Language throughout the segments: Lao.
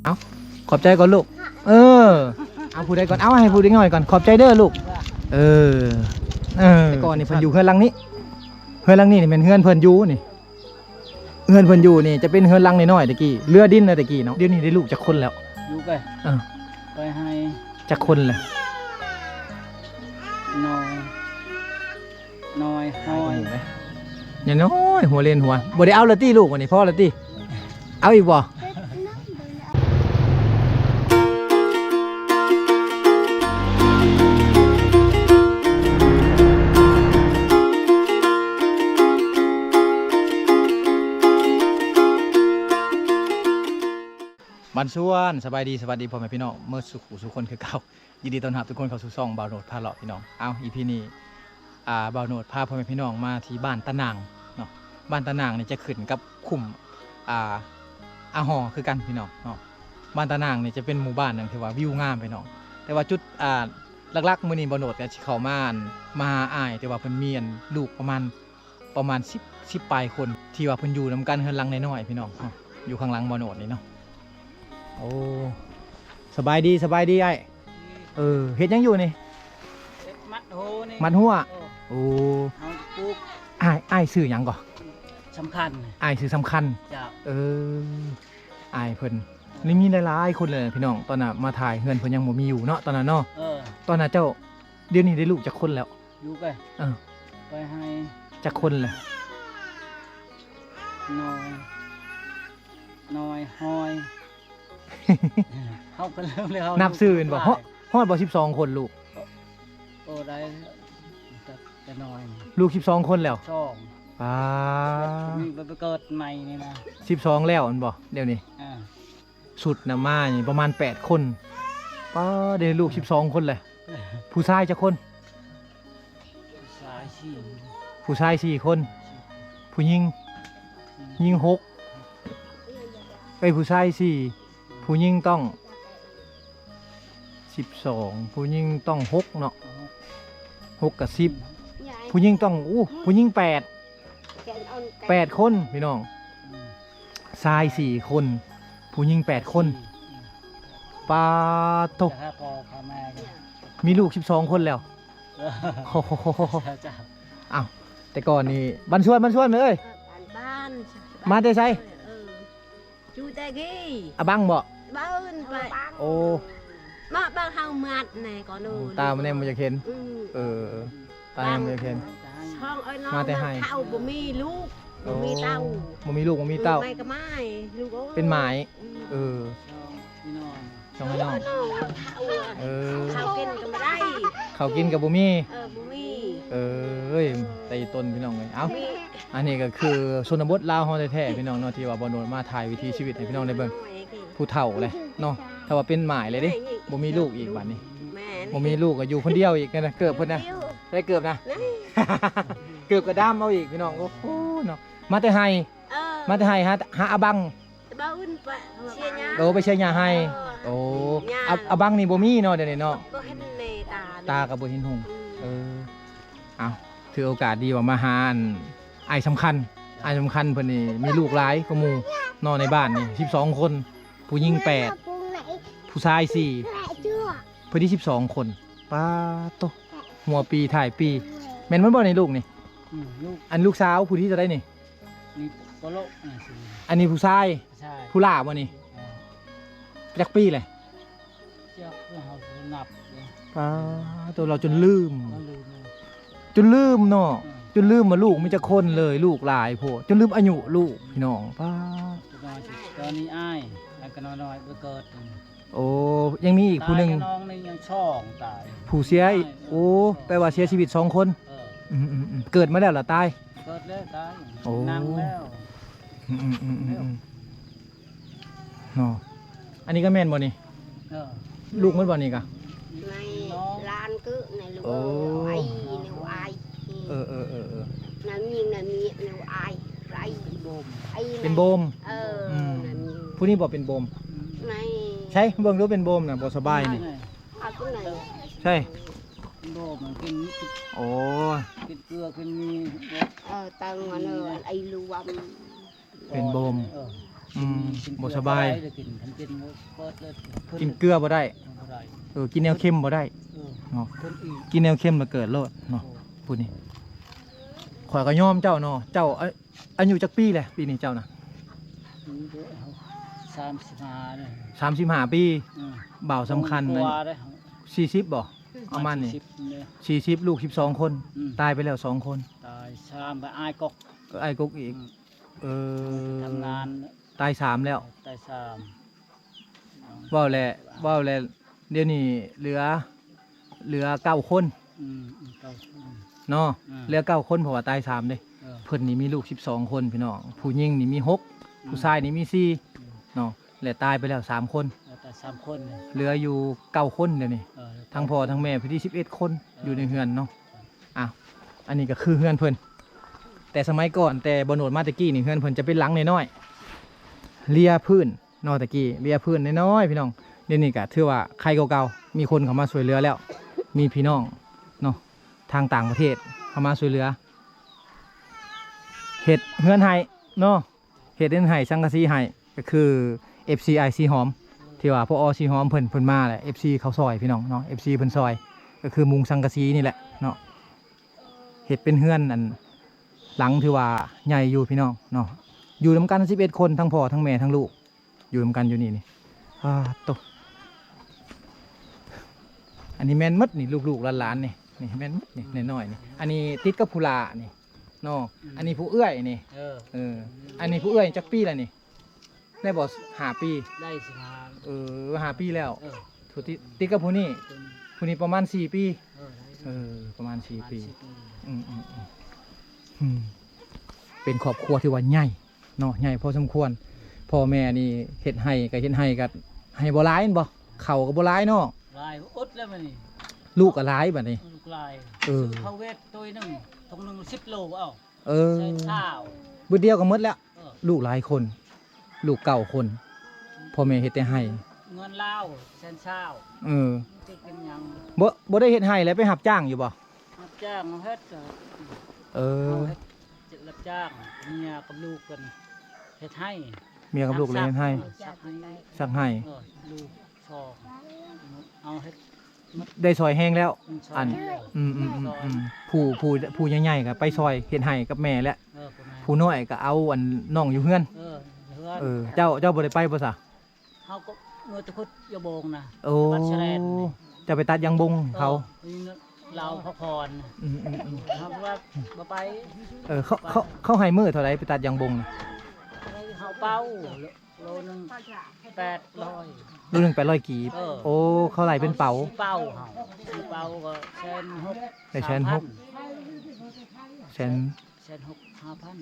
ເອົາ ຂອບໃຈກ່ອນລູກ. ເອີ ເອົາຜູ້ໃດກ່ອນ? ເອົາໃຫ້ຜູ້ເດັກນ້ອຍກ່ອນ. ຂອບໃຈເດີລູກ. ເອີ ເອີ ແຕ່ກ່ອນນີ້ເພິ່ນຢູ່ເຮືອນຫຼັງນີ້. ເຮືອນຫຼັງນີ້ນີ້ແມ່ນເຮືອນເພິ່ນຢູ່ນີ້. ເຮືອນເພິ່ນຢູ່ນີ້ຈະເປັນເຮືອນຫຼັງນ້ອຍໆແຕ່ກີ້ ເຫຼືອດິນນະແຕ່ກີ້ເນາະ. ດຽວນີ້ໄດ້ລູກຈັກຄົນແລ້ວ? ຢູ່ໄປ ເອີ ໄປໃຫ້ ຈັກຄົນແລ້ວ? ນ້ອຍ ນ້ອຍ ຫາຍກວ່າໝູ່ເດ້ ຍັງນ້ອຍ ຫົວເລນຫົວ. ບໍ່ໄດ້ເອົາລະຕິລູກ ວັນນີ້ພໍລະຕິ? ເອົາອີກບໍ່? ບັນຊວນ ສະບາຍດີ ສະຫວັດດີພໍ່ແມ່ພີ່ນ້ອງເໝິດສູ່ຜູ້ສູ່ຄົນຄືເກົ່າ. ຍິນດີຕ້ອນຮັບທຸກຄົນເຂົ້າສູ່ຊ່ອງບ່າວໂນດພາເລາະພີ່ນ້ອງ. ເອົາ ອີພີນີ້ ອ່າ ບ່າວໂນດພາພໍ່ແມ່ພີ່ນ້ອງມາທີ່ບ້ານຕາໜ່າງເນາະ. ບ້ານຕາໜ່າງນີ້ຈະຂຶ້ນກັບຄຸ້ມ ອ່າ ອາຫໍຄືກັນພີ່ນ້ອງເນາະ. ບ້ານຕາໜ່າງນີ້ຈະເປັນໝູ່ບ້ານໜຶ່ງທີ່ວ່າວິວງາມພີ່ນ້ອງ. ແຕ່ວ່າຈຸດ ອ່າ ຫຼັກໆມື້ນີ້ບ່າວໂນດກໍຊິເຂົ້າມາ ອັນ ມາຫາອ້າຍ ແຕ່ວ່າເພິ່ນມີ ອັນ ລູກປະມານ ປະມານສິບ ສິບປາຍຄົນ ທີ່ວ່າເພິ່ນຢູ່ນຳກັນເຮືອນຫຼັງນ້ອຍໆ ພີ່ນ້ອງເນາະ ຢູ່ຂ້າງຫຼັງບ່າວໂນດນີ້ເນາະ. ໂອ້ ສະບາຍດີ ສະບາຍດີອ້າຍ. ເອີ ເຮັດຫຍັງຢູ່ນີ້? ມັດໂຫນີ້ ມັດຫົວ. ໂອ້ ເຮົາປູກ. ອ້າຍ ອ້າຍຊື່ຫຍັງກໍ? ສຳຄັນ. ອ້າຍຊື່ສຳຄັນ. ເຈົ້າ. ເອີ ອ້າຍເພິ່ນນີ້ມີຫຼາຍໆຄົນເລີຍພີ່ນ້ອງ. ຕອນນັ້ນມາຖ່າຍເຮືອນເພິ່ນຍັງບໍ່ມີຢູ່ເນາະ ຕອນນັ້ນເນາະ. ເອີ ຕອນນັ້ນເຈົ້າ ດຽວນີ້ໄດ້ລູກຈັກຄົນແລ້ວ? ຢູ່ໄປ ເອີ ໄປໃຫ້ ຈັກຄົນແລ້ວ? ນ້ອຍ ນ້ອຍ ຫອຍ ເຮົາກໍເລີ່ມແລ້ວ ນັບຊື່ແມ່ນບໍ່? ຮອດ ຮອດບໍ່ສິບສອງຄົນລູກ? ໂອ້ ໄດ້ ແຕ່ນ້ອຍ ລູກສິບສອງຄົນແລ້ວ? ສອງ ປາ ນີ້ໄປເກີດໃໝ່ນີ້ນະ ສິບສອງແລ້ວແມ່ນບໍ່? ດຽວນີ້ ອ່າ ສຸດນະມານີ້ປະມານແປດຄົນ. ປາ ໄດ້ລູກສິບສອງຄົນແຫຼະ. ຜູ້ຊາຍຈັກຄົນ? ຜູ້ຊາຍສີ່ ຜູ້ຊາຍສີ່ຄົນ. ຜູ້ຍິງ ຍິງຫົກ ເອີຍ ຜູ້ຊາຍສີ່ ຜູ້ຍິງຕ້ອງສິບສອງ ຜູ້ຍິງຕ້ອງຫົກເນາະ. ຫົກກັບສິບ ຜູ້ຍິງຕ້ອງ ໂອ້ ຜູ້ຍິງແປດ ແປດຄົນພີ່ນ້ອງ. ອືມ ຊາຍສີ່ຄົນ ຜູ້ຍິງແປດຄົນ. ອືມ ປາໂທ້ ມີລູກສິບສອງຄົນແລ້ວ. ເອີ ໂອ້ໂຫ ເຈົ້າ ເອົ້າ ແຕ່ກ່ອນນີ້ ບັນຊວນ ບັນຊວນເອີຍ ເອີ ບ້ານ ມາແຕ່ໃສ? ເອີ ຢູ່ແຕ່ກີ້ ອາບັງບໍ່? ເບິ່ນໄປ ໂອ້ ມາເບິ່ງເຮົາມັດແນ່ກ່ອນ. ໂອ້ ຕາມັນແນມບໍ່ຢາກເຫັນ. ອືມ ເອີ ຕາແນມບໍ່ຢາກເຫັນ. ຊ່ອງເອີຍ ນ້ອງ ມາແຕ່ໄຮ່ ເຂົາບໍ່ມີລູກ ໂອ້ ບໍ່ມີເຕົ້າ ບໍ່ມີລູກ ບໍ່ມີເຕົ້າ ແມ່ກໍໝາຍ ລູກເອີຍ ເປັນໝາຍ. ອືມ ເອີ ຊ່ອງພີ່ນ້ອງ ຊ່ອງພີ່ນ້ອງ ເອີ ເຂົ້າກິນກໍບໍ່ໄດ້ ເຂົ້າກິນກໍບໍ່ມີ. ເອີ ບໍ່ມີ ເອີຍ ແຕ່ອີ່ຕົນພີ່ນ້ອງເອີຍ. ເອົ້າ ອັນນີ້ກໍຄືຊົນນະບົດລາວເຮົາແທ້ໆ ພີ່ນ້ອງເນາະ ທີ່ວ່າບ່າວໂນດມາຖ່າຍວິຖີຊີວິດໃຫ້ພີ່ນ້ອງໄດ້ເບິ່ງ. ຜູ້ເຖົ້າແຫຼະເນາະ ຖ້າວ່າເປັນໝາຍເລີຍເດ້ ບໍ່ມີລູກອີກບາດນີ້. ບໍ່ມີລູກກໍຢູ່ຄົນດຽວອີກນະ. ເກີບເພິ່ນນະ ໃສ່ເກີບນະ ເກີບກໍດຳເອົາອີກ ພີ່ນ້ອງ. ໂອ້ໂຫເນາະ ມາແຕ່ໄຮ່ ເອີ ມາແຕ່ໄຮ່ ຫາ ຫາອາບັງ. ໂອ້ ໄປເຊຍຫຍ້າໄຮ່. ເອີ ໂອ້ ອາບັງນີ້ບໍ່ມີເນາະ ດຽວນີ້ເນາະ ບໍ່ເຫັນແນ່ຕາ ຕາກໍບໍ່ເຫັນຫຸ່ງ. ອືມ ເອີ ເອົ້າ ຖືໂອກາດດີວ່າມາຫາ ອັນ ອ້າຍສຳຄັນ ອ້າຍສຳຄັນເພິ່ນນີ້ມີລູກຫຼາຍກວ່າໝູ່ເນາະ ໃນບ້ານນີ້ສິບສອງຄົນ ຜູ້ຍິງແປດ ຜູ້ຊາຍສີ່ ເພິ່ນມີສິບສອງຄົນ. ປາໂທ້ ຫົວປີທ້າຍປີ. ແມ່ນມັນບໍ່ນີ້ລູກນີ້? ອືມ ລູກ ອັນລູກສາວຜູ້ທີເທົ່າໃດນີ້? ນີ້ໂປໂລ ອັນນີ້ຜູ້ຊາຍ ຜູ້ຫຼ້າບໍ່ນີ້? ເອີ ຈັກປີແຫຼະ? ຈັກ ເຮົານັບເດ້ ປາໂທ້ ລາວຈົນລືມ ເຮົາລືມເລີຍ ຈົນລືມເນາະ. ເອີ ຈົນລືມວ່າລູກມີຈັກຄົນເລີຍ ລູກຫຼາຍໂພດ ຈົນລືມອາຍຸລູກ ພີ່ນ້ອງ. ປາ ຕອນນີ້ອ້າຍ ແລ້ວກໍນ້ອຍໆໄປເກີດ. ໂອ້ ຍັງມີອີກຜູ້ໜຶ່ງ ຕາຍກັບນ້ອງນີ້ຍັງສອງຕາຍ ຜູ້ເສຍອີກ. ໂອ້ ແປວ່າເສຍຊີວິດສອງຄົນ. ເອີ ອືມໆໆ ເກີດມາແລ້ວລະຕາຍ ເກີດແລ້ວຕາຍ. ໂອ້ ນັ່ງແລ້ວ. ອືມໆໆໆ ເນາະ ອັນນີ້ກໍແມ່ນບໍ່ນີ້? ເອີ ລູກໝົດບໍ່ນີ້ກະ? ໃນ ນ້ອງ ຫຼານເກີດໃນລູກ. ໂອ້ ໄອ້ ແນວໄອ້ ເອີໆໆໆ ນາມີ ນາມີ ແນວໄອ້ ໄອ້ ເປັນໂບມ ເປັນໂບມ. ເອີ ອືມ ນາມີ ຜູ້ນີ້ບໍ່ເປັນໂບມ? ໃນ ໃສເບິ່ງດູ ເປັນໂບມນະ ບໍ່ສະບາຍນີ້. ເອົາຕົງໃດ? ໃສ ໂບມກິນ ໂອ້ ກິນເກືອກິນມີ. ເອີ ຕັ້ງອັນ ເອີ ໄອ້ລວມ ເປັນໂບມ. ເອີ ອືມ ກິນ ບໍ່ສະບາຍ ກິນເກືອບໍ່ໄດ້ ເອີ ກິນແນວເຄັມບໍ່ໄດ້ ເອີ ເນາະ ກິນແນວເຄັມແລ້ວເກີດໂລດເນາະ ຜູ້ນີ້. ຂ້ອຍກໍຍອມເຈົ້າເນາະ ເຈົ້າ ອາຍຸຈັກປີແຫຼະປີນີ້ເຈົ້ານະ? ສາມສິບຫ້າ ສາມສິບຫ້າປີ. ອືມ ບ່າວສຳຄັນ ສີ່ສິບບໍ່? ປະມານນີ້ ສີ່ສິບ ລູກສິບສອງຄົນ ອືມ ຕາຍໄປແລ້ວສອງຄົນ ຕາຍສາມ ໄປອ້າຍກົກ ເອີ ອ້າຍກົກອີກ ອືມ ເອີ ທຳງານ ຕາຍສາມແລ້ວ ຕາຍສາມ. ເວົ້າແຫຼະ ເວົ້າແຫຼະ ດຽວນີ້ເຫຼືອ ເຫຼືອເກົ້າຄົນ ອືມ ເກົ້າຄົນເນາະ ອືມ ເຫຼືອເກົ້າຄົນ ເພາະວ່າຕາຍສາມເດ້ ເອີ ເພິ່ນນີ້ມີລູກສິບສອງຄົນພີ່ນ້ອງ ຜູ້ຍິງນີ້ມີຫົກ ອືມ ຜູ້ຊາຍນີ້ມີສີ່ ອືມ ເນາະ ແລະຕາຍໄປແລ້ວສາມຄົນ ເອີ ຕາຍສາມຄົນ ເຫຼືອຢູ່ເກົ້າຄົນດຽວນີ້ ເອີ ທັງພໍ່ທັງແມ່ ພໍດີສິບເອັດຄົນ ເອີ ຢູ່ໃນເຮືອນເນາະ. ອ້າວ ອັນນີ້ກໍຄືເຮືອນເພິ່ນ ແຕ່ສະໄໝກ່ອນ ແຕ່ບໍ່ໂນດມາແຕ່ກີ້ນີ້ ເຮືອນເພິ່ນຈະເປັນຫຼັງນ້ອຍໆ ເລຍພື້ນເນາະ ແຕ່ກີ້ເລຍພື້ນນ້ອຍໆ ພີ່ນ້ອງ. ດຽວນີ້ກໍຖືວ່າໄຄກວ່າເກົ່າ ມີຄົນເຂົ້າມາຊ່ວຍເຫຼືອແລ້ວ ມີພີ່ນ້ອງເນາະ ທາງຕ່າງປະເທດເຂົ້າມາຊ່ວຍເຫຼືອ ເຮັດເຮືອນໃຫ້ເນາະ ເຮັດເຮືອນໃຫ້ ສັງກະສີໃຫ້ ກໍຄືເອັຟຊີອ້າຍສີຫອມ ທີ່ວ່າ ພອ ສີຫອມເພິ່ນ ເພິ່ນມາແຫຼະ ເອັຟຊີເຂົາຊ່ອຍພີ່ນ້ອງເນາະ ເອັຟຊີເພິ່ນຊ່ອຍ ກໍຄືມຸງສັງກະສີນີ້ແຫຼະເນາະ ເຮັດເປັນເຮືອນ ອັນ ຫຼັງຖືວ່າໃຫຍ່ຢູ່ພີ່ນ້ອງເນາະ ຢູ່ນຳກັນສິບເອັດຄົນ ທັງພໍ່ທັງແມ່ທັງລູກ ຢູ່ນຳກັນຢູ່ນີ້ນີ້ ອາໂຕ ອັນນີ້ແມ່ນໝົດນີ້ ລູກໆຫຼານໆນີ້ ນີ້ແມ່ນໝົດນີ້ ນ້ອຍໆນີ້ ອັນນີ້ຕິດກັບຜູ້ຫຼ້ານີ້ເນາະ ອືມ ອັນນີ້ຜູ້ເອື້ອຍນີ້ ເອີ ເອີ ອັນນີ້ຜູ້ເອື້ອຍຈັກປີແລ້ວນີ້? ໄດ້ບໍ່ ຫ້າປີ ໄດ້ສິບຫ້າ ເອີ ຫ້າປີແລ້ວ ເອີ ຜູ້ຕິດ ຕິດກັບຜູ້ນີ້ ຜູ້ນີ້ປະມານສີ່ປີ ເອີ ໄດ້ ເອີ ປະມານສີ່ປີ ປະມານສີ່ປີ ອືມໆໆ ອືມ ເປັນຄອບຄົວທີ່ວ່າໃຫຍ່ເນາະ ໃຫຍ່ພໍສົມຄວນ ພໍ່ແມ່ນີ້ເຮັດໄຮ່ກໍເຮັດໄຮ່ກໍໄຮ່ບໍ່ຫຼາຍແມ່ນບໍ່? ເຂົ້າກໍບໍ່ຫຼາຍເນາະ ຫຼາຍ ອົດແລ້ວບັດນີ້ ລູກກໍຫຼາຍບັດນີ້ ລູກຫຼາຍ ເອີ ຊື້ເຂົ້າເວັດໂຕໜຶ່ງ ຖົງໜຶ່ງສິບໂລ ເອົາ ເອີ ແສນຊາວ ບຶດດຽວກໍໝົດແລ້ວ ເອີ ລູກຫຼາຍຄົນ ລູກເກົ້າຄົນ ພໍ່ແມ່ເຮັດແຕ່ໄຮ່ ເງິນລາວແສນຊາວ ເອີ ບໍ່ ບໍ່ໄດ້ເຮັດໄຮ່ແລ້ວ ໄປຮັບຈ້າງຢູ່ບໍ່? ຮັບຈ້າງເຮັດ ເອີ ເຮັດ ເຮັດຮັບຈ້າງ ເມຍກັບລູກເພິ່ນເຮັດໄຮ່ ເມຍກັບລູກເລີຍເຮັດໄຮ່ ສັກໄຮ່ ສັກໄຮ່ ເອີ ລູກສອງ ເອົາເຮັດ ໄດ້ຊ່ອຍແຮງແລ້ວ ອືມ ຊ່ອຍ ອັນ ແຮງແລ້ວ ອືມໆໆໆ ຜູ້ ຜູ້ ຜູ້ໃຫຍ່ໆກໍໄປຊ່ອຍເຮັດໄຮ່ກັບແມ່ແຫຼະ ເອີ ຜູ້ນ້ອຍກໍເອົາອັນນ້ອງຢູ່ເຮືອນ ເອີ ເຮືອນ ເອີ ເຈົ້າ ເຈົ້າບໍ່ໄດ້ໄປບໍ່ຊະ? ເຮົາກໍເມືອແຕ່ພຸດຢາບົງນະ ໂອ້ ວັດສະແລນ ເຈົ້າໄປຕັດຢາງບົງເຂົາ ເອີ ລາວພັກຜ່ອນ ອືມໆໆ ເຮົາວ່າບໍ່ໄປ ເອີ ເຂົາ ເຂົາ ເຂົາໃຫ້ມື້ເທົ່າໃດໄປຕັດຢາງບົງນະ? ເຮົາເປົາ ໂລໜຶ່ງແປດຮ້ອຍ ໂລໜຶ່ງແປດຮ້ອຍກີບ ເອີ ໂອ້ ເຂົາໄລ່ເປັນເປົາ ເປົາເຮົາ ເປົາກໍແສນຫົກ ໄດ້ແສນຫົກ ແສນ ແສນຫົກສິບຫ້າພັນ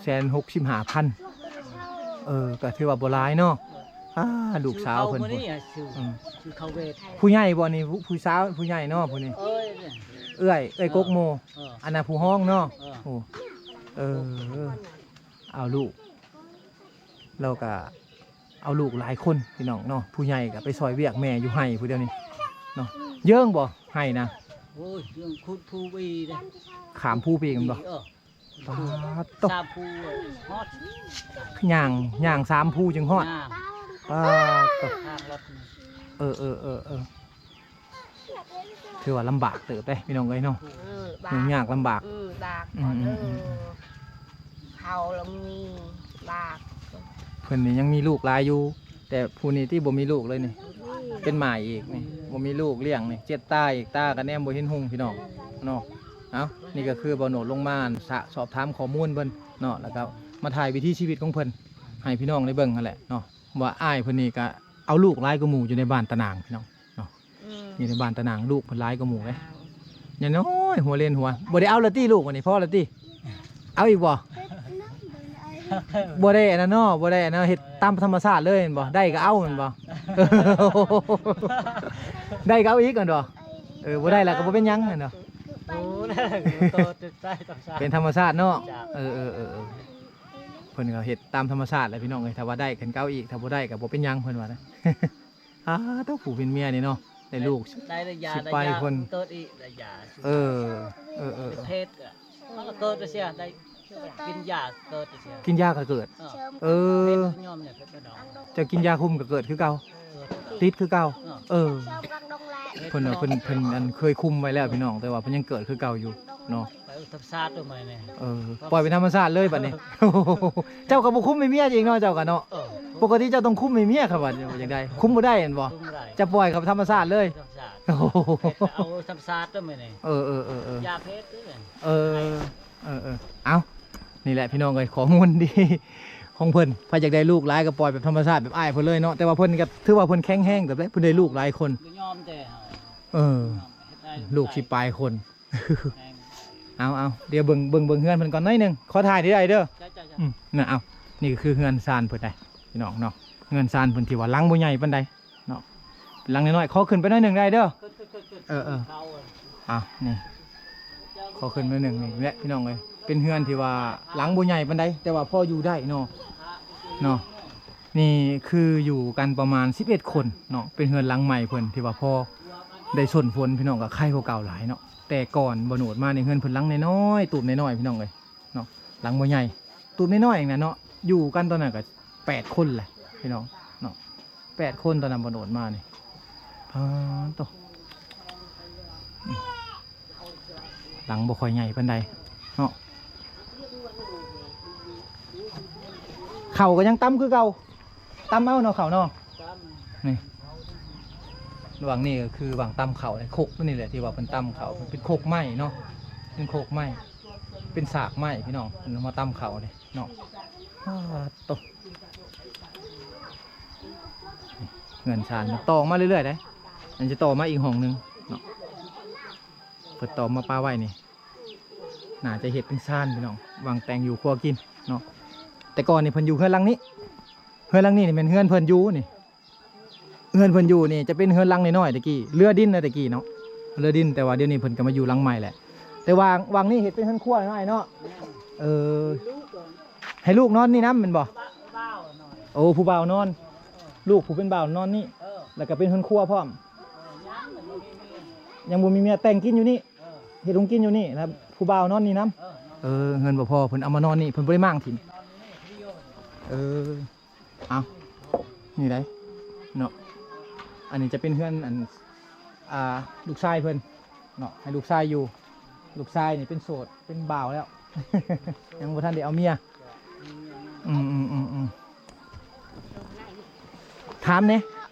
ແສນຫົກສິບຫ້າພັນ ເອີ ກໍຖືວ່າບໍ່ຫຼາຍເນາະ ເອີ ອາ ລູກສາວເພິ່ນ ຊື້ເຂົ້າມື້ນີ້ ຊື້ ອືມ ຊື້ເຂົ້າເວັດ ຜູ້ໃຫຍ່ບໍ່ນີ້ ຜູ້ ຜູ້ສາວ ຜູ້ໃຫຍ່ເນາະ ຜູ້ນີ້ ເອີ ເອື້ອຍ ເອື້ອຍກົກໂມ ເອີ ອັນນັ້ນຜູ້ຮອງເນາະ ເອີ ໂອ້ ເອີ ເອົາລູກ ລາວກະເອົາລູກຫຼາຍຄົນພີ່ນ້ອງເນາະ ຜູ້ໃຫຍ່ກະໄປຊ່ອຍວຽກແມ່ຢູ່ໄຮ່ຜູ້ດຽວນີ້ເນາະ ເຢິງບໍ່ໄຮ່ນະ? ໂອ້ຍ ເຢິງຂຸດພູປີເດ້ ຂ້າມພູປີແມ່ນບໍ່? ເອີ ປາດໂຕ ສາມພູຮອດ ຍ່າງ ຍ່າງສາມພູຈຶ່ງຮອດ ປາດໂຕ ເອີໆໆ ຖືວ່າລຳບາກເຕີບເດ້ພີ່ນ້ອງເອີຍເນາະ ເອີ ບາກ ຫຍຸ້ງຍາກລຳບາກ ອືມ ບາກ ອືມໆໆ ເຂົາລະມີບາກ ເພິ່ນນີ້ຍັງມີລູກຫຼາຍຢູ່ ແຕ່ຜູ້ນີ້ຕິບໍ່ມີລູກເລີຍນີ້ ບໍ່ມີ ເປັນໝ້າຍອີກນີ້ ບໍ່ມີລູກລ້ຽງນີ້ ເຈັດຕາອີກ ຕາກໍແນມບໍ່ເຫັນຮຸ່ງພີ່ນ້ອງເນາະ ເອົ້າ ນີ້ກໍຄືບ່າວໂນດລົງມາ ສະ ສອບຖາມຂໍ້ມູນເພິ່ນເນາະ ແລ້ວກໍມາຖ່າຍວິຖີຊີວິດຂອງເພິ່ນໃຫ້ພີ່ນ້ອງໄດ້ເບິ່ງຫັ້ນແຫຼະເນາະ ວ່າອ້າຍເພິ່ນນີ້ກໍເອົາລູກຫຼາຍກວ່າໝູ່ຢູ່ໃນບ້ານຕະໜາງພີ່ນ້ອງ ເນາະ ອືມ ຢູ່ໃນບ້ານຕະໜາງ ລູກເພິ່ນຫຼາຍກວ່າໝູ່ເດ້ ຍານ້ອຍຫົວເລນຫົວ ບໍ່ໄດ້ເອົາລະຕິລູກ ອັນນີ້ພໍລະຕິ ເອົາອີກບໍ່? ບໍ່ໄດ້ອັນນັ້ນເນາະ ບໍ່ໄດ້ອັນນັ້ນ ເຮັດຕາມທຳມະຊາດເລີຍແມ່ນບໍ່? ໄດ້ກໍເອົາແມ່ນບໍ່? ໄດ້ກໍເອົາອີກແມ່ນບໍ່? ເອີ ບໍ່ໄດ້ລະກໍບໍ່ເປັນຫຍັງແມ່ນບໍ່? ໂອ້ ເປັນທຳມະຊາດເນາະ ເອີໆໆ ເພິ່ນກໍເຮັດຕາມທຳມະຊາດແຫຼະພີ່ນ້ອງເອີຍ ຖ້າວ່າໄດ້ເພິ່ນກໍເອົາອີກ ຖ້າບໍ່ໄດ້ກໍບໍ່ເປັນຫຍັງເພິ່ນວ່ານະ. ອາ ໂທ້ ຜູ້ເປັນເມຍນີ້ເນາະ ໄດ້ລູກ ໄດ້ຢາ ສິບປາຍຄົນ ເກີດອີກ ໄດ້ຢາ ເອີ ເອີໆ ເພດກໍເກີດເສຍ ໄດ້ກິນຢາເກີດເສຍ ກິນຢາກໍເກີດ ເອີ ເອີ ຍອມແຫຼະ ເພິ່ນເນາະ ເຈົ້າກິນຢາຄຸມກໍເກີດຄືເກົ່າ ເອີ ຕິດຄືເກົ່າ ເອີ ເອີ ເພິ່ນວ່າເພິ່ນ ເພິ່ນອັນເຄີຍຄຸມໄວ້ແລ້ວພີ່ນ້ອງ ແຕ່ວ່າເພິ່ນຍັງເກີດຄືເກົ່າຢູ່ເນາະ ໄປທຳມະຊາດຕົວໃໝ່ນີ້ ເອີ ປ່ອຍເປັນທຳມະຊາດເລີຍບັດນີ້ ເຈົ້າກໍບໍ່ຄຸມໃຫ້ເມຍອີກເນາະ ເຈົ້າກໍເນາະ ເອີ ປົກກະຕິເຈົ້າຕ້ອງຄຸມໃຫ້ເມຍຄັນວ່າຢາກໄດ້ ຄຸມບໍ່ໄດ້ແມ່ນບໍ່? ຄຸມບໍ່ໄດ້ ເຈົ້າປ່ອຍເຂົາທຳມະຊາດເລີຍ ທຳມະຊາດ ໂອ້ໂຫ ເອົາທຳມະຊາດຕົວໃໝ່ນີ້ ເອີ ເອີ ເອີ ເອີ ຢາເພດເດ້ ເອີ ເອີ ເອີ ເອົ້າ ນີ້ແຫຼະພີ່ນ້ອງເອີຍ ຂໍ້ມູນດີຂອງເພິ່ນ ໃຜຢາກໄດ້ລູກຫຼາຍກໍປ່ອຍແບບທຳມະຊາດ ແບບອ້າຍເພິ່ນເລີຍເນາະ ແຕ່ວ່າເພິ່ນກໍຖືວ່າເພິ່ນແຂງແຮງເຕີບເດ້ ເພິ່ນໄດ້ລູກຫຼາຍຄົນ ບໍ່ຍອມແຕ່ເຮົາ ເອີ ເຮັດໄດ້ ລູກສິບປາຍຄົນ ເອົາໆ ດຽວເບິ່ງ ເບິ່ງ ເບິ່ງເຮືອນເພິ່ນກ່ອນໜ້ອຍໜຶ່ງ ຂໍຖ່າຍໄດ້ເດີ ເຈົ້າໆໆ ອືມ ນະ ເອົາ ນີ້ກໍຄືເຮືອນຊານເພິ່ນໄດ໋ ພີ່ນ້ອງເນາະ ເຮືອນຊານເພິ່ນທີ່ວ່າຫຼັງບໍ່ໃຫຍ່ປານໃດ ເນາະ ຫຼັງນ້ອຍໆ ຂໍຂຶ້ນໄປໜ້ອຍໜຶ່ງໄດ້ເດີ ເອີໆ ເອົາ ນີ້ ຂໍຂຶ້ນໜ້ອຍໜຶ່ງ ນີ້ແຫຼະພີ່ນ້ອງເອີຍ ເປັນເຮືອນທີ່ວ່າຫຼັງບໍ່ໃຫຍ່ປານໃດ ແຕ່ວ່າພໍຢູ່ໄດ້ເນາະ ເນາະ ນີ້ຄືຢູ່ກັນປະມານສິບເອັດຄົນເນາະ ເປັນເຮືອນຫຼັງໃໝ່ເພິ່ນທີ່ວ່າພໍໄດ້ຊົນຝົນ ພີ່ນ້ອງ ກໍໄຄກວ່າເກົ່າຫຼາຍເນາະ ແຕ່ກ່ອນບ່າວໂນດມານີ້ ເຮືອນເພິ່ນຫຼັງນ້ອຍໆ ຕູບນ້ອຍໆ ພີ່ນ້ອງເອີຍ ເນາະ ຫຼັງບໍ່ໃຫຍ່ ຕູບນ້ອຍໆ ເອງນະເນາະ ຢູ່ກັນຕອນນັ້ນກໍແປດຄົນແຫຼະພີ່ນ້ອງເນາະ ແປດຄົນຕອນນັ້ນບ່າວໂນດມານີ້ ປາດໂທ້ ອືມ ຫຼັງບໍ່ຄ່ອຍໃຫຍ່ປານໃດເນາະ ເຂົ້າກໍຍັງຕຳຄືເກົ່າ ຕຳເອົາເນາະເຂົ້າເນາະ ນີ້ ຫວ່າງນີ້ກໍຄືຫວ່າງຕຳເຂົ້າ ຄົກຕົວນີ້ແຫຼະທີ່ວ່າເພິ່ນຕຳເຂົ້າ ເປັນຄົກໄມ້ເນາະ ເປັນຄົກໄມ້ ເປັນສາກໄມ້ພີ່ນ້ອງ ເພິ່ນເອົາມາຕຳເຂົ້ານີ້ເນາະ ປາດໂທ້ ເຮືອນຊານມັນຕໍ່ອອກມາເລື້ອຍໆ ເດ້ ມັນຈະຕໍ່ມາອີກຫ້ອງໜຶ່ງເນາະ ເພິ່ນຕໍ່ມາປະໄວ້ນີ້ ໜ້າຈະເຮັດເປັນຊານພີ່ນ້ອງ ຫວ່າງແຕ່ງຢູ່ຄົວກິນເນາະ ແຕ່ກ່ອນນີ້ເພິ່ນຢູ່ເຮືອນຫຼັງນີ້ ເຮືອນຫຼັງນີ້ນີ້ແມ່ນເຮືອນເພິ່ນຢູ່ນີ້ ເຮືອນເພິ່ນຢູ່ນີ້ຈະເປັນເຮືອນຫຼັງນ້ອຍໆ ແຕ່ກີ້ ເຫຼືອດິນນະແຕ່ກີ້ເນາະ ເຫຼືອດິນ ແຕ່ວ່າດຽວນີ້ເພິ່ນກໍມາຢູ່ຫຼັງໃໝ່ແຫຼະ ແຕ່ວ່າຫວ່າງນີ້ເຮັດເປັນເຮືອນຄົວນ້ອຍເນາະ ເອີ ໃຫ້ລູກນອນນີ້ນຳແມ່ນບໍ່? ໂອ້ ຜູ້ບ່າວນອນ ລູກຜູ້ເປັນບ່າວນອນນີ້ ແລ້ວກໍເປັນເຮືອນຄົວພ້ອມ ຍັງບໍ່ມີເມຍ ແຕ່ງກິນຢູ່ນີ້ ເຮັດຫົງກິນຢູ່ນີ້ ແລ້ວຜູ້ບ່າວນອນນີ້ນຳ ເອີ ເຮືອນບໍ່ພໍ ເພິ່ນເອົາມານອນນີ້ ເພິ່ນບໍ່ໄດ້ມ້າງຖິ້ມ ເອີ ເອົາ ນີ້ໄດ໋ເນາະ ອັນນີ້ຈະເປັນເຮືອນອັນ ອ່າ ລູກຊາຍເພິ່ນເນາະ ໃຫ້ລູກຊາຍຢູ່ ລູກຊາຍນີ້ເປັນໂສດ ເປັນບ່າວແລ້ວ ຍັງບໍ່ທັນໄດ້ເອົາເມຍ ອືມໆໆໆ ຖາມແດ່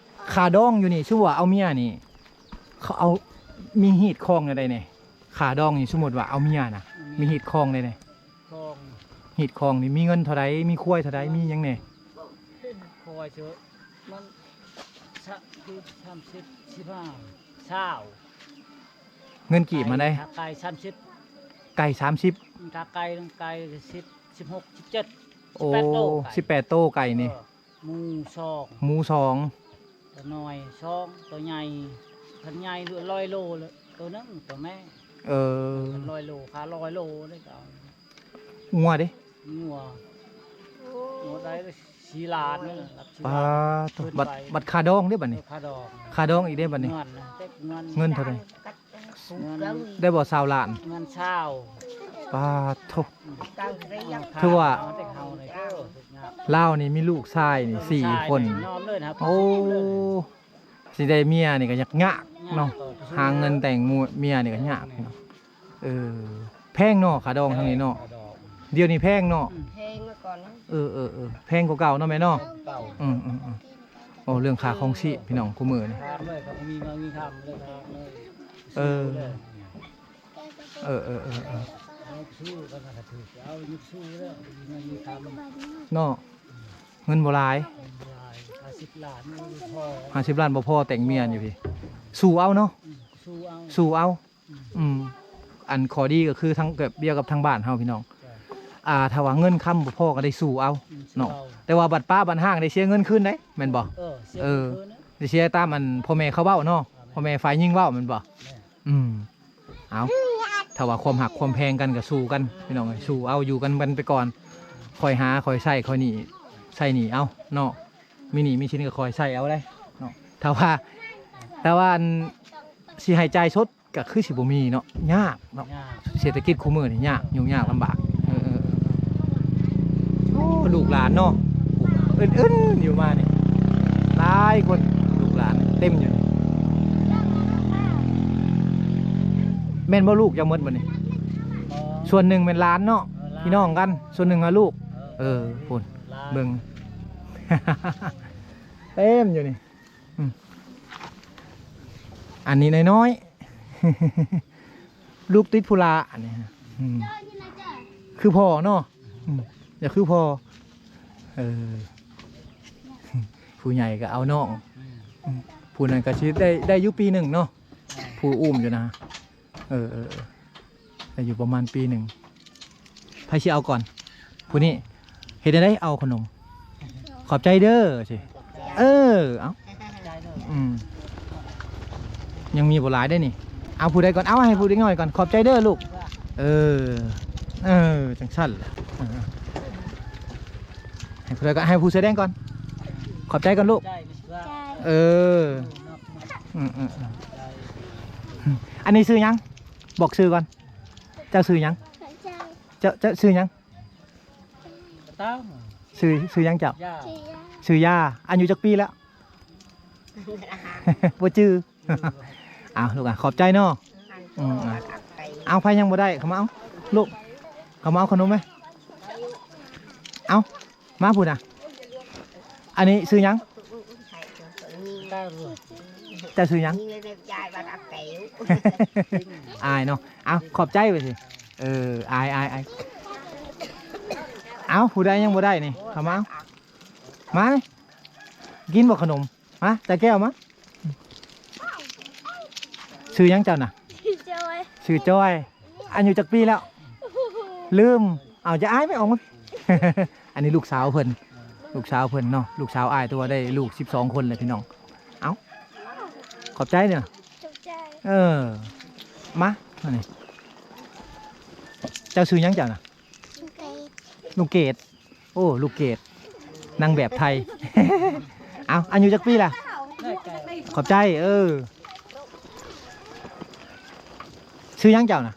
ຄ່າດອງຢູ່ນີ້ ສົມມຸດວ່າເອົາເມຍນີ້ ເຂົາເອົາ ມີຮີດຄອງແນວໃດແດ່? ຄ່າດອງນີ້ ສົມມຸດວ່າເອົາເມຍນະ ມີຮີດຄອງແນວໃດແດ່? ຄອງ ຮີດຄອງນີ້ມີເງິນເທົ່າໃດ ມີຄວາຍເທົ່າໃດ ມີຫຍັງແດ່? ຄວາຍເຊີ ມັນສະ ຄືສາມສິບ ສິບຫ້າ ຊາວ ເງິນກີບມາໄດ໋? ໄກ່ສາມສິບ ໄກ່ສາມສິບ ອືມ ຖ້າໄກ່ ໄກ່ສິບ ສິບຫົກ ສິບເຈັດ ໂອ້ ສິບແປດໂຕ ສິບແປດໂຕໄກ່ນີ້ ເອີ ໝູສອງ ໝູສອງ ໂຕນ້ອຍສອງ ໂຕໃຫຍ່ ຄັນໃຫຍ່ຮ້ອຍໂລ ໂຕໜຶ່ງ ໂຕແມ່ ເອີ ຮ້ອຍໂລ ຄ່າຮ້ອຍໂລເດ້ ກໍເອົາ ງົວເດ້? ງົວ ງົວໄດ້ສີ່ລ້ານນີ້ ປາດໂທ້ ບັດ ບັດຄ່າດອງເດ້ບັດນີ້ ເອີ ຄ່າດອງ ຄ່າດອງອີກເດ້ບັດນີ້ ເງິນນະ ເງິນເທົ່າໃດ? ເງິນ ໄດ້ບໍ່ຊາວລ້ານ? ເງິນຊາວ ປາດໂທ້ ອືມ ຖືວ່າ ເອົາແຕ່ເຮົານີ້ ເອີ ລາວນີ້ມີລູກຊາຍນີ້ສີ່ຄົນ ຍອມເລີຍນະ ໂອ້ ຊິໄດ້ເມຍນີ້ກໍຍາກ ຍາກເນາະ ຍາກ ເອີ ຫາເງິນແຕ່ງເມຍນີ້ກໍຍາກເນາະ ເອີ ແພງເນາະ ຄ່າດອງທາງນີ້ເນາະ ຄ່າດອງ ດຽວນີ້ແພງເນາະ ອືມ ແພງເມື່ອກ່ອນ ເອີໆໆ ແພງກວ່າເກົ່າເນາະແມ່ເນາະ ເກົ່າ ອືມໆໆ ໂອ້ ເລື່ອງຄ່າຄອງຊີບພີ່ນ້ອງ ຄູ່ມື້ນີ້ ຖາມເລີຍ ກໍບໍ່ມີເງິນມີຄຳເລີຍ ຖາມເລີຍ ເອີ ເອີໆໆໆ ເອົາຢູ່ ເອົາຢູ່ ເອົາຢູ່ ເນາະ ເງິນບໍ່ຫຼາຍ ເງິນບໍ່ຫຼາຍ ຫ້າສິບລ້ານບໍ່ພໍ ຫ້າສິບລ້ານບໍ່ພໍແຕ່ງເມຍຢູ່ພີ້ ສູ້ເອົາເນາະ ອືມ ສູ້ເອົາ ສູ້ເອົາ ອືມ ອືມ ອັນຂໍ້ດີກໍຄືທາງແບບດຽວກັບທາງບ້ານເຮົາພີ່ນ້ອງ ອ່າ ຖ້າວ່າເງິນຄຳບໍ່ພໍກໍໄດ້ສູ້ເອົາ ອືມ ເນາະ ສູ້ເອົາ ແຕ່ວ່າບັດປ້າບັດຮ້າງໄດ້ເສຍເງິນຄືນເດ້ ແມ່ນບໍ່? ເອີ ເສຍ ເອີ ຄືນນະ ໄດ້ເສຍຕາມອັນພໍ່ແມ່ເຂົາເວົ້າເນາະ ແມ່ນ ພໍ່ແມ່ຝ່າຍຍິງເວົ້າແມ່ນບໍ່? ແມ່ນ ອືມ ເອົາ ຖ້າວ່າຄວາມຮັກຄວາມແພງກັນກໍສູ້ກັນ ພີ່ນ້ອງເອີຍ ສູ້ເອົາ ຢູ່ກັນ ກັນໄປກ່ອນ ຄ່ອຍຫາ ຄ່ອຍໃຊ້ ຄ່ອຍໜີ້ ໃຊ້ໜີ້ເອົາເນາະ ມີໜີ້ມີສິນກໍຄ່ອຍໃຊ້ເອົາໄດ໋ເນາະ ຖ້າວ່າ ຖ້າວ່າອັນ ຊິໃຫ້ຈ່າຍສົດ ກໍຄືຊິບໍ່ມີເນາະ ຍາກເນາະ ຍາກ ເສດຖະກິດຄູ່ມື້ນີ້ຍາກ ຫຍຸ້ງຍາກລຳບາກ ເອີໆ ໂອ້ ລູກຫຼານເນາະ ໄປ ອື່ນໆ ຢູ່ມານີ້ ຫຼາຍຄົນ ລູກຫຼານເຕັມຢູ່ນີ້. ແມ່ນບໍ່ລູກເຈົ້າໝົດບໍ່ນີ້? ສ່ວນໜຶ່ງແມ່ນຫຼານເນາະ ເອີ ຫຼານ ພີ່ນ້ອງກັນ ສ່ວນໜຶ່ງຫາລູກ. ເອີ ເອີ ພຸ້ນ ຫຼານ ເບິ່ງ ເຕັມຢູ່ນີ້. ອືມ ອັນນີ້ນ້ອຍໆ ລູກຕິດຜູ້ຫຼ້າ ອັນນີ້ ອືມ ຄືພໍ່ເນາະ. ອືມ ຢາກຄືພໍ່. ເອີ ຜູ້ໃຫຍ່ກໍເອົານ້ອງ. ອືມ ຜູ້ນັ້ນກໍຊິໄດ້ ໄດ້ຢູ່ປີໜຶ່ງເນາະ ຜູ້ອຸ້ມຢູ່ນະ. ເອີ ເອີ ເອີ ໄດ້ຢູ່ປະມານປີໜຶ່ງ. ໃຜຊິເອົາກ່ອນ? ຜູ້ນີ້. ເຮັດແນວໃດເອົາຂະໜົມ? ຂອບໃຈເດີ ຊິ. ເອີ ເອົາ. ອືມ ຍັງມີບໍ່ຫຼາຍເດ້ນີ້. ເອົາຜູ້ໃດກ່ອນ? ເອົາໃຫ້ຜູ້ເດັກນ້ອຍກ່ອນ. ຂອບໃຈເດີລູກ. ເອີ ເອີ ຈັ່ງຊັ້ນແຫຼະ. ເອີ ໃຫ້ຜູ້ໃດກ່ອນ? ໃຫ້ຜູ້ເສື້ອແດງກ່ອນ. ຂອບໃຈກ່ອນລູກ. ເອີ ອືມໆໆ ອັນນີ້ຊື່ຫຍັງ? ບອກຊື່ກ່ອນ. ເຈົ້າຊື່ຫຍັງ? ເຈົ້າ ເຈົ້າຊື່ຫຍັງ? ຊື່ ຊື່ຫຍັງເຈົ້າ? ຊື່ຢາ. ອາຍຸຈັກປີແລ້ວ? ບໍ່ຈື່. ເອົາລູກ ຂອບໃຈເນາະ. ອືມ ເອົາ ໃຜຍັງບໍ່ໄດ້ ເຂົ້າມາເອົາລູກ. ເຂົ້າມາເອົາຂະໜົມໄປ. ເອົາ ມາພຸ້ນນະ. ອັນນີ້ຊື່ຫຍັງ? ເຈົ້າຊື່ຫຍັງ? ອາຍເນາະ. ເອົາ ຂອບໃຈໄປຊິ. ເອີ ອາຍ ອາຍ ອາຍ. ເອົາ ຜູ້ໃດຍັງບໍ່ໄດ້ນີ້ ເຂົ້າມາ ເອົາ ມາ ກິນບໍ່ຂະໜົມ? ມາ ຕາແກ້ວມາ. ຊື່ຫຍັງເຈົ້ານະ? ຊື່ຈອຍ. ຊື່ຈອຍ. ອາຍຸຈັກປີແລ້ວ? ລືມ. ເອົາ ຢ່າອາຍ ໄປອອກມາ. ອັນນີ້ລູກສາວເພິ່ນ ລູກສາວເພິ່ນເນາະ ລູກສາວອ້າຍ ແຕ່ວ່າໄດ້ລູກສິບສອງຄົນແລ້ວພີ່ນ້ອງ. ເອົ້າ ຂອບໃຈເດີ. ຂອບໃຈ. ເອີ ມາ ມານີ້. ເຈົ້າຊື່ຫຍັງເຈົ້ານະ? ລູກເກດ. ລູກເກດ. ໂອ້ ລູກເກດ ນາງແບບໄທ. ເອົ້າ ອາຍຸຈັກປີລະ? ຂອບໃຈ. ເອີ ຊື່ຫຍັງເຈົ້ານະ?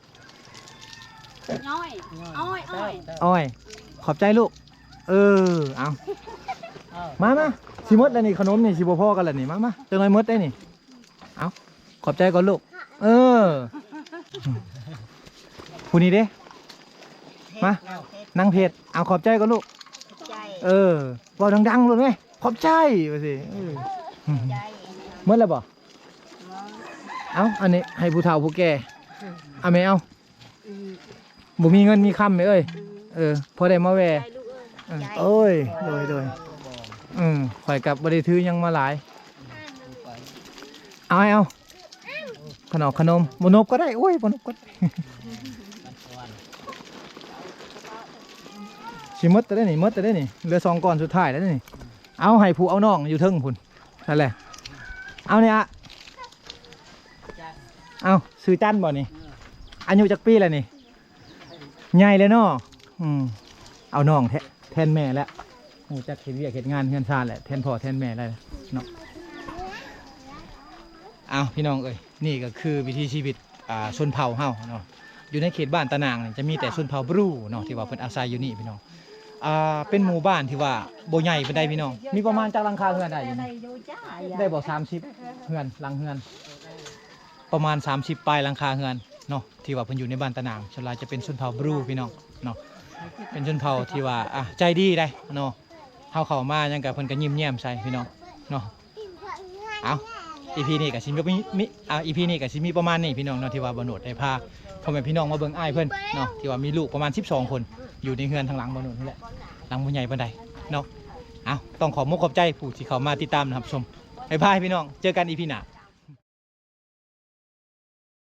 ອ້ອຍ ອ້ອຍ ອ້ອຍ. ຂອບໃຈລູກ. ເອີ ເອົາ ມາ ມາ ຊິໝົດແລ້ວນີ້ ຂະໜົມນີ້ຊິບໍ່ພໍກັນແລ້ວນີ້. ມາ ມາ ຈັກໜ່ອຍໝົດໄດ໋ນີ້. ເອົ້າ ຂອບໃຈກ່ອນລູກ. ເອີ ຜູ້ນີ້ເດ້? ມາ ນາງເພັດ. ເອົາ ຂອບໃຈກ່ອນລູກ. ເອີ ເວົ້າດັງໆໂລດແມ. ຂອບໃຈ ວ່າຊິ. ເອີ ໝົດແລ້ວບໍ່? ເອົ້າ ອັນນີ້ໃຫ້ຜູ້ເຖົ້າຜູ້ແກ່. ເອົາແມ່ ເອົາ. ອືມ ບໍ່ມີເງິນມີຄຳແມ່ເອີຍ. ອືມ ເອີ ພໍໄດ້ມາແວ່. ຂອບໃຈລູກເອີຍ. ເອີ ໂອ້ຍ ໂດຍ ໂດຍ. ອືມ ຂ້ອຍກໍບໍ່ໄດ້ຖືຫຍັງມາຫຼາຍ. ເອົາ ເອົາ ຂະໜົມ ຂະໜົມ. ບໍ່ນົບກໍໄດ້. ໂອ້ຍ ບໍ່ນົບກໍໄດ້. ຊິໝົດແລ້ວນີ້ ໝົດແລ້ວນີ້. ເຫຼືອສອງກ້ອນສຸດທ້າຍແລ້ວນີ້. ເອົາ ໃຫ້ຜູ້ເອົານ້ອງຢູ່ເທິງພຸ້ນ. ນັ້ນແຫຼະ. ເອົານີ້ອະ. ເອົ້າ ຊື່ຈັນບໍ່ນີ້? ອາຍຸຈັກປີແລ້ວນີ້? ໃຫຍ່ແລ້ວເນາະ. ອືມ ເອົານ້ອງແທ ແທນແມ່ແລ້ວ. ຮູ້ຈັກເຮັດວຽກເຮັດງານເຮືອນຊານແຫຼະ ແທນພໍ່ແທນແມ່ແລ້ວເນາະ. ເອົາ ພີ່ນ້ອງເອີຍ ນີ້ກໍຄືວິຖີຊີວິດ ອ່າ ຊົນເຜົ່າເຮົາເນາະ. ຢູ່ໃນເຂດບ້ານຕາໜ່າງນີ້ຈະມີແຕ່ຊົນເຜົ່າບຣູເນາະ ທີ່ວ່າເພິ່ນອາໄສຢູ່ນີ້ພີ່ນ້ອງ. ອ່າ ເປັນໝູ່ບ້ານທີ່ວ່າບໍ່ໃຫຍ່ປານໃດພີ່ນ້ອງ. ມີປະມານຈັກຫຼັງຄາເຮືອນໄດ້ຢູ່ນີ້? ໄດ້ບໍ່ ສາມສິບເຮືອນ ຫຼັງເຮືອນ ປະມານສາມສິບປາຍຫຼັງຄາເຮືອນເນາະ ທີ່ວ່າເພິ່ນຢູ່ໃນບ້ານຕາໜ່າງ. ສ່ວນຫຼາຍຈະເປັນຊົນເຜົ່າບຣູພີ່ນ້ອງເນາະ. ເປັນຊົນເຜົ່າທີ່ວ່າ ອ່າ ໃຈດີໄດ໋ເນາະ. ເຮົາເຂົ້າມາຫຍັງກະເພິ່ນກະຍິ້ມແຍ້ມໃສ່ພີ່ນ້ອງເນາະ. ເອົາ ອີພີນີ້ກໍຊິມີ ມີ ອ່າ ອີພີນີ້ກໍຊິມີປະມານນີ້ພີ່ນ້ອງເນາະ ທີ່ວ່າບ່າວໂນດໄດ້ພາພໍ່ແມ່ພີ່ນ້ອງມາເບິ່ງອ້າຍເພິ່ນເນາະ ທີ່ວ່າມີລູກປະມານສິບສອງຄົນ ຢູ່ໃນເຮືອນທາງຫຼັງບ່າວໂນດນີ້ແຫຼະ ຫຼັງບໍ່ໃຫຍ່ປານໃດເນາະ. ເອົາ ຕ້ອງຂອບມຸກຂອບໃຈຜູ້ທີ່ເຂົ້າມາຕິດຕາມຮັບຊົມ. ບາຍບາຍພີ່ນ້ອງ ເຈີກັນອີພີໜ້າ.